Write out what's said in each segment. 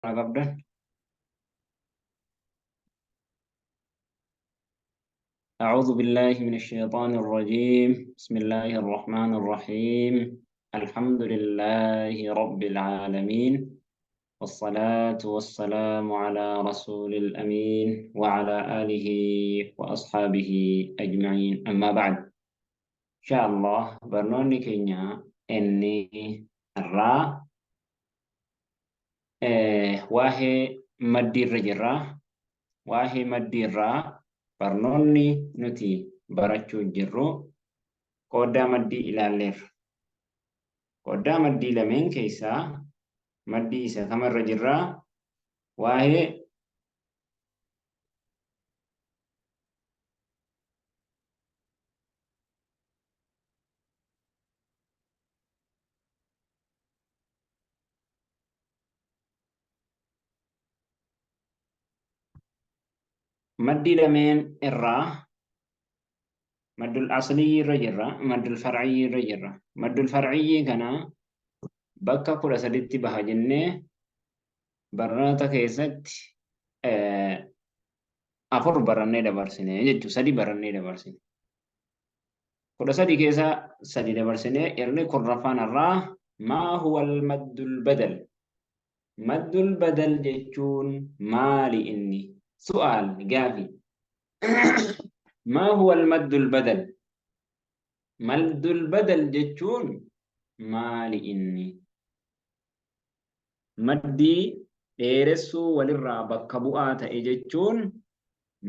Narraa qabdan. أعوذ بالله من الشيطان الرجيم. بسم الله الرحمن الرحيم. الحمد لله رب العالمين، والصلاة والسلام على رسول الأمين وعلى آله وأصحابه أجمعين. أما بعد، إن شاء الله برنوني كينيا إني الرا واهي مدي الرجرة واهي مدي الرا barnoonni nuti barachuu jirru qooddaa maddii ilaalleerra. Qooddaa maddii lameen keessaa maddii isa kamarra jirraa? Waa'ee maddii lameen irraa maddul aslii irra jirra, maddul farcii irra jirra. Maddul farcii kana bakka 13tti baha jennee barnoota keessatti afur barannee dabarsine jechuudha. Sadi barannee dabarsine. 13 keessa sadi dabarsine. Irni 10ffaan irraa maa huwa al-maddul badal. Maddul badal jechuun maali inni? Su'aal gaafi. Maa huwa al-maddul badal? Maddul badal jechuun maali inni? Maddii dheeressuu walirraa bakka bu'aa ta'e jechuun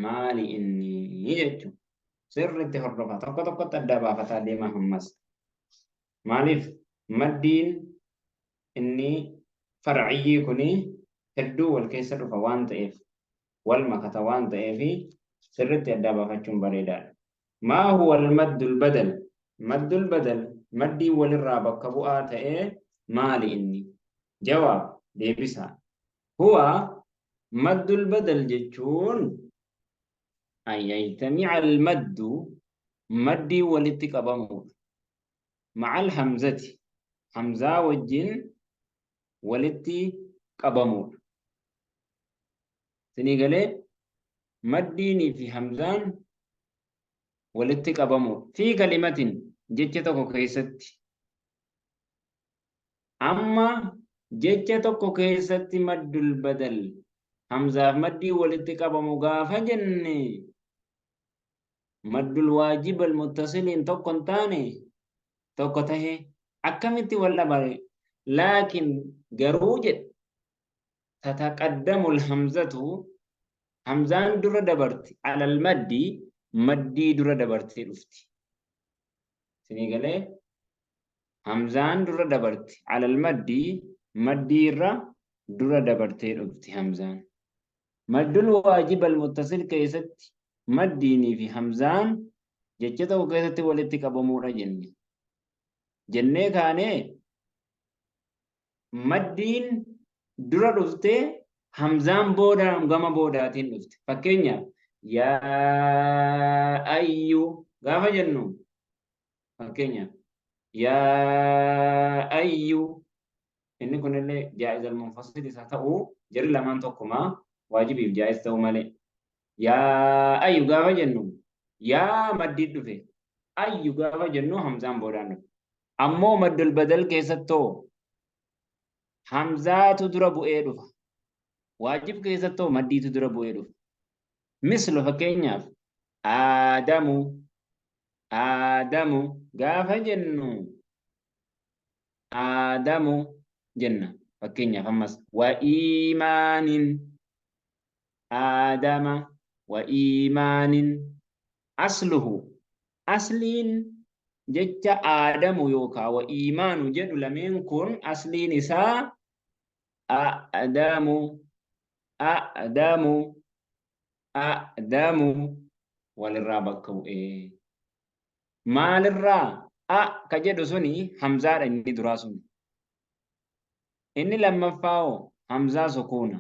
maali inni jechuun. Sirriitti hordofa. Tokko tokkotti addaa baafataa deema ammas. Maaliif maddiin inni farciyyii kuni hedduu wal keessa dhufa waan ta'eef, wal makata waan ta'eef, sirriitti addaa baafachuun bareedaadha. Maa huwa al-maddul badal? Maddul badal, maddiin walirraa bakka bu'aa ta'ee maali inni? Jawaab, deebisaa. Huwa maddul badal jechuun an yajtami'a al-maddu, maddiin walitti qabamuudha. Ma'al hamzati, hamzaa wajjin walitti qabamuudha. Isinii galee? Maddiinii fi hamzaan walitti qabamuudha. Fi kalimatin, jecha tokko keessatti. Amma jecha tokko keessatti maddul badal hamzaaf maddii walitti qabamu gaafa jenne, maddul waajib al muttasiliin tokko hin taane, tokko tahe akkamitti wal dhabare? Laakiin garuu jedhe, tataqaddamu alhamzatu, hamzaan dura dabarti, alal maddi, maddii dura dabartee dhufti. Isinii galee? Hamzaan dura dabarti, alal maddi, maddii irra dura dabartee dhufti hamzaan. Maddul waajib al muttasil keessatti maddiinii fi hamzaan jecha tokko keessatti walitti qabamuudha jenne. Jennee kaanee maddiin dura dhuftee hamzaan booda gama boodaatiin dhufte. Fakkeenyaaf, yaa ayyu gaafa jennu, fakkeenyaaf yaa ayyu, inni kunillee jaa'iz al-munfasil isa ta'u, jarri lamaan tokkuma, waajibiif jaa'iz ta'u malee. Yaa ayyu gaafa jennu, yaa maddii dhufe, ayyu gaafa jennu hamzaan boodaan dhufe. Ammoo maddul badal keessattoo hamzaatu dura bu'ee dhufa. Waajib keessattoo maddiitu dura bu'ee dhufa. Mislu, fakkeenyaaf, aadamu, aadamu gaafa jennu, aadamu jenna. Fakkeenyaaf ammas wa iimaanin, aadama wa iimaanin. Asluhu, asliin jecha aadamu yookaa wa iimaanu jedhu lameen kun asliin isaa adamu, adamu, adamu walirraa bakka bu'ee. Maalirraa? A ka jedhu suni hamzaadha inni duraa sun. Inni lammaffaa hoo hamzaa sukuuna.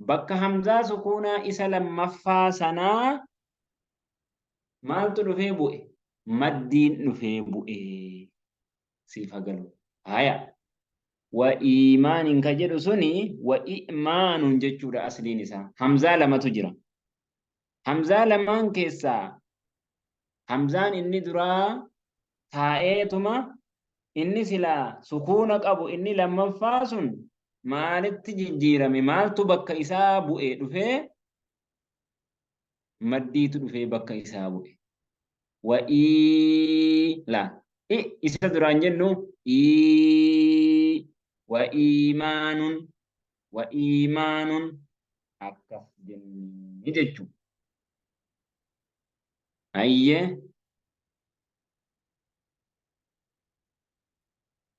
Bakka hamzaa sukuunaa isa lammaffaa sanaa maaltu dhufee bu'e? Maddiin dhufee bu'e. Siif haa galu. Haya. Wa iimaanin ka jedhu suni wa imaanun jechuudha asliin isaa. Hamzaa lamatu jira. Hamzaa lamaan keessaa hamzaan inni duraa taa'eetuma inni silaa sukuuna qabu inni lammaffaa sun maalitti jijjiirame maaltu bakka isaa bu'e dhufee maddiitu dhufee bakka isaa bu'e. Wa ii la i isa duraan jennu ii wa iimaanun wa iimaanun akkas jennee jechuudha. Ayyee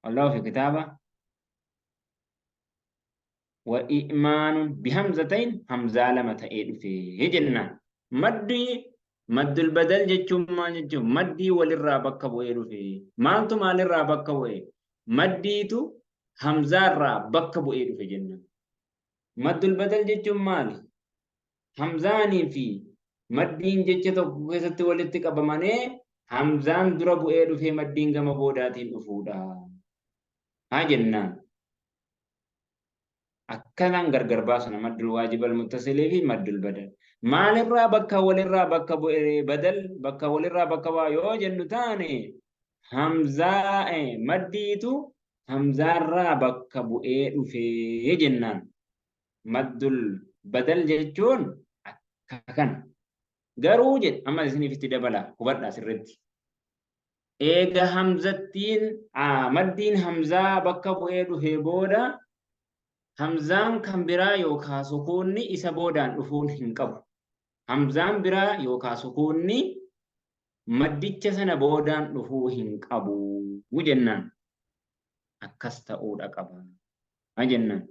والله في كتابة وإيمان بهمزتين همزة لما تأيد في جنة مدي مد البدل جتشم ما جتشم مدي وللرا بكا بوئيدو في مالتو مال الرا بكا بوئي مديتو همزة الرا بكا بوئيدو في جنة مد البدل جتشم مالي همزاني في مدين جتشتو كيست ولتك أبماني همزان درا بوئيدو في مدين كما بوداتين أفودا ها جنان akkanaan gargar baasna maddul waajib almuttasilii fi maddul badal. Maalirraa bakka walirraa bakka bu'ee badal bakka walirraa bakka bu'aa yoo jennu taane hamzaa maddiitu hamzaarraa bakka bu'ee dhufee jennaan. Maddul badal jechuun akka kana. Garuu jedhe amma isiniif itti dabala hubadhaa sirriitti. Eega hamzattiin maddiin hamzaa bakka bu'ee dhufee booda hamzaan kan biraa yookaan sukuunni isa boodaan dhufuun hin qabu. Hamzaan biraa yookaan sukuunni maddicha sana boodaan dhufuu hin qabu jennaan. Akkas ta'uudha qaba jennaan.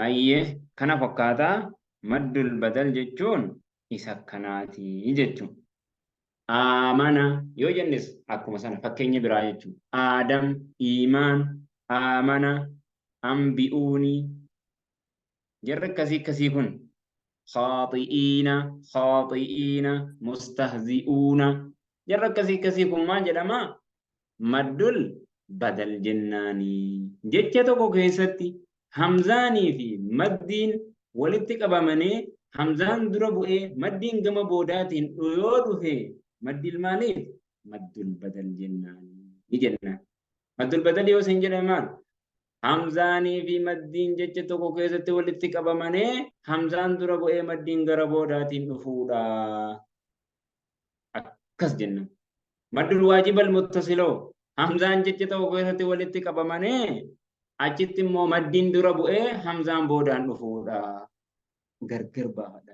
Ayyee kana fakkaataa maddul badal jechuun isa akkanaati jechuudha. Aamana yoo jennes akkuma sana fakkeenya biraa jechuudha. Aadam, iimaan, aamana, ambi'uuni. Jarri akkasii akkasii kun khaaxi'iina, khaaxi'iina, mustahzi'uuna. Jarri akkasii akkasii kun maal jedhama? Maddul badal jennaanii. Jecha tokko keessatti hamzaanii fi maddiin walitti qabamanii hamzaan dura bu'ee maddiin gama boodaatiin yoo dhufe maddil maaliif? Maddul badal jennaanii jennaan. Maddul badal yoo isin jedhame maal? Hamzaanii fi maddiin jecha tokko keessatti walitti qabamanii hamzaan dura bu'ee maddiin gara boodaatiin dhufuudha. Akkas jenna. Maddul waajib al-muttasiloo hamzaan jecha tokko keessatti walitti qabamanii achitti immoo maddiin dura bu'ee hamzaan boodaan dhufuudha. Gargar baafadha.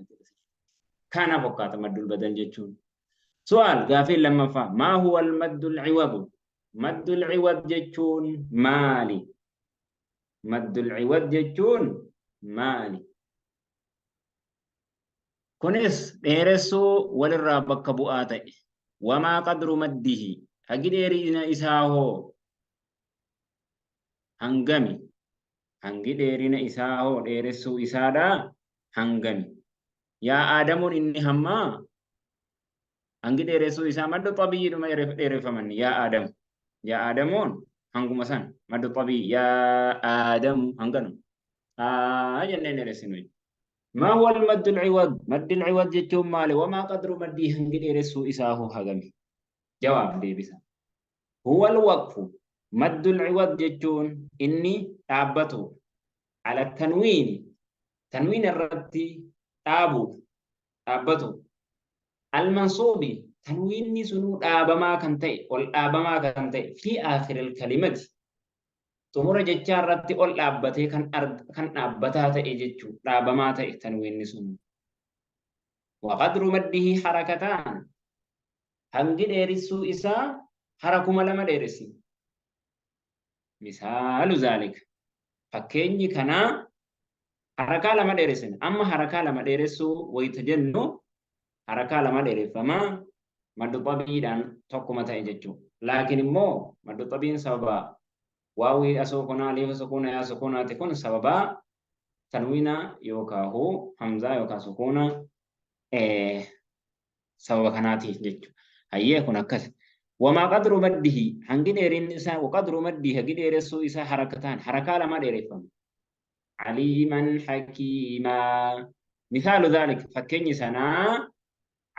Kana fakkaata maddul badal jechuun. Su'aal gaafii lammaffaa maa huwa al-maddul ciwad? Maddul ciwad jechuun maali? Maddul ciwad jechuun maali? Kunis dheeressuu walirraa bakka bu'aa ta'e. Wamaa qadru maddihi? Hagi dheerina isaa hoo hangami? Hangi dheerina isaa hoo dheeressuu isaadhaa hangami? Yaa Aadamuun inni hammaa hangi dheeressuu isaa maddu xabiidhuma dheereffaman yaa Aadamu. Yaa Aadamuun hanguma san maddu xabii yaa Aadamu hanganu. Haa jennee dheeressinu. ما هو المد العوض؟ مد العوض جتون مالي وما قدر مدي هنجي ديرسو إساهو هغمي. جواب ديبسا. هو الوقف مد العوض جتون إني تابتو على التنوين تنوين الرد تابو تابتو المنصوب تنوين سنو آبما كنتي والآبما كنتي في آخر الكلمة xumura jechaa irratti ol dhaabbatee kan dhaabbataa ta'e jechuudha. Dhaabamaa ta'e tanwiinni sun. Waqadru maddihi harakataan hangi dheeressuu isaa harakuma lama dheeressi. Misaalu zaalika. Fakkeenyi kanaa harakaa lama dheeressina. Amma harakaa lama dheeressuu wayita jennu harakaa lama dheereffamaa maddu xabiidhaan tokkuma ta'e jechuudha. Laakiin immoo maddu xabiin sababa waawii asoo kunaa alifa sukuuna yaa sukuunaati kun sababa tanwiina yookaan hamzaa yookaan sukuuna sababa kanaatiif jechuudha. Hayyee kun akkas. Wamaa qadru maddihi hangi dheerinni isaa waqadru maddihi hangi dheeressuu isaa harakataan harakaa lama dheereffama. Aliiman hakiimaa. Misaalu dhaalika fakkeenyi sanaa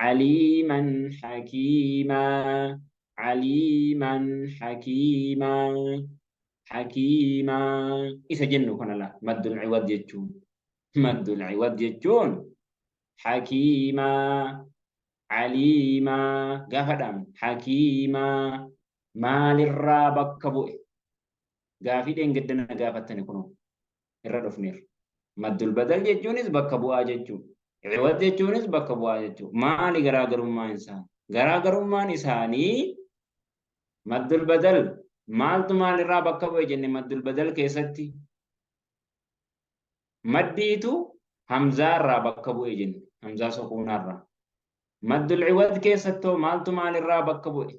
aliiman hakiimaa aliiman hakiimaa hakiimaa isa jennu kana laa maddul ciwad jechuun maddul ciwad jechuun hakiimaa aliimaa gaafa dhaabnu hakiimaa maalirraa bakka bu'e gaafii dheengadda na gaafattani kunoo irra dhufneerra. Maddul badal jechuunis bakka bu'aa jechuudha. Ciwad jechuunis bakka bu'aa jechuudha. Maali garaagarummaan isaa? Garaagarummaan isaanii maddul badal maaltu maalirraa bakka bu'e jenne maddul badal keessatti maddiitu hamzaarraa bakka bu'e jenne hamzaa sukuunaarraa. Maddul ciwad keessattoo maaltu maalirraa bakka bu'e?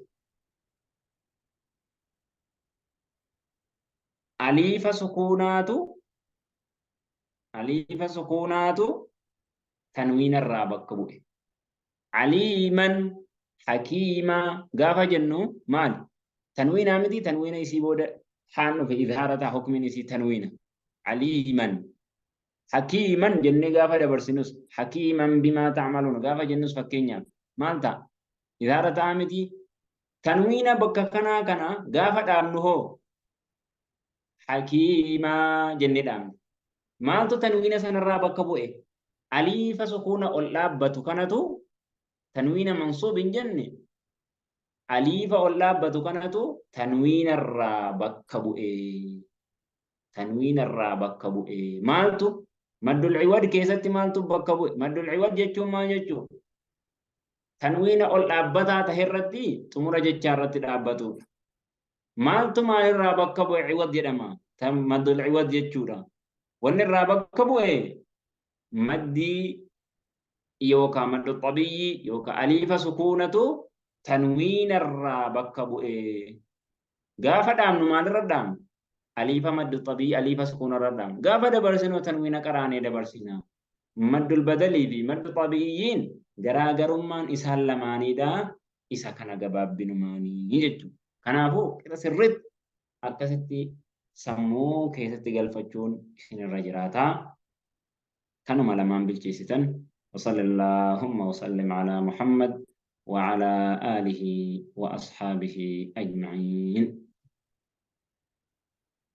Aliifa sukuunaatu aliifa sukuunaatu tanwiinarraa bakka bu'e. Aliiman hakiimaa gaafa jennu maali? Tanwiinaa miti tanwiina isii booda haan dhufe izhaara ta'a hukmiin isii tanwiina. Aliiman hakiiman jennee gaafa dabarsinus hakiiman bimaa ta'maluun gaafa jennus fakkeenyaaf maal ta'a? Izhaara ta'a miti tanwiina bakka kanaa kana gaafa dhaabnu hoo hakiimaa jennee dhaabna. Maaltu tanwiina sanarraa bakka bu'e? Aliifa sukuuna ol dhaabbatu kanatu tanwiina mansuub hin jenne aliifa ol dhaabbatu kanatu tanwiinarraa bakka bu'e. Tanwiinarraa bakka bu'e. Maaltu maddul ciwad keessatti maaltu bakka bu'e? Maddul ciwad jechuun maal jechuudha? Tanwiina ol dhaabbataa tahe irratti xumura jechaa irratti dhaabbatudha. Maaltu maalirraa bakka bu'e ciwad jedhama? Maddul ciwad jechuudha. Wanni irraa bakka bu'e maddii yookaan maddu xabiyyii yookaan aliifa sukuunatu tanwiinarraa bakka bu'e. Gaafa dhaabnu maalirra dhaabnu? Aliifa maddu xabiyyii aliifa sukuunarra dhaabnu. Gaafa dabarsinu tanwiina qaraanee dabarsina. Maddul badalii fi maddu xabiyyiin garaagarummaan isaan lamaaniidha. Isa kana gabaabbinumaanii jechuudha. Kanaafuu qixa sirriitti akkasitti sammuu keessatti galfachuun isinirra jiraata. Kanuma lamaan bilcheessitan. وصلى اللهم وسلم على محمد وعلى آله وأصحابه أجمعين.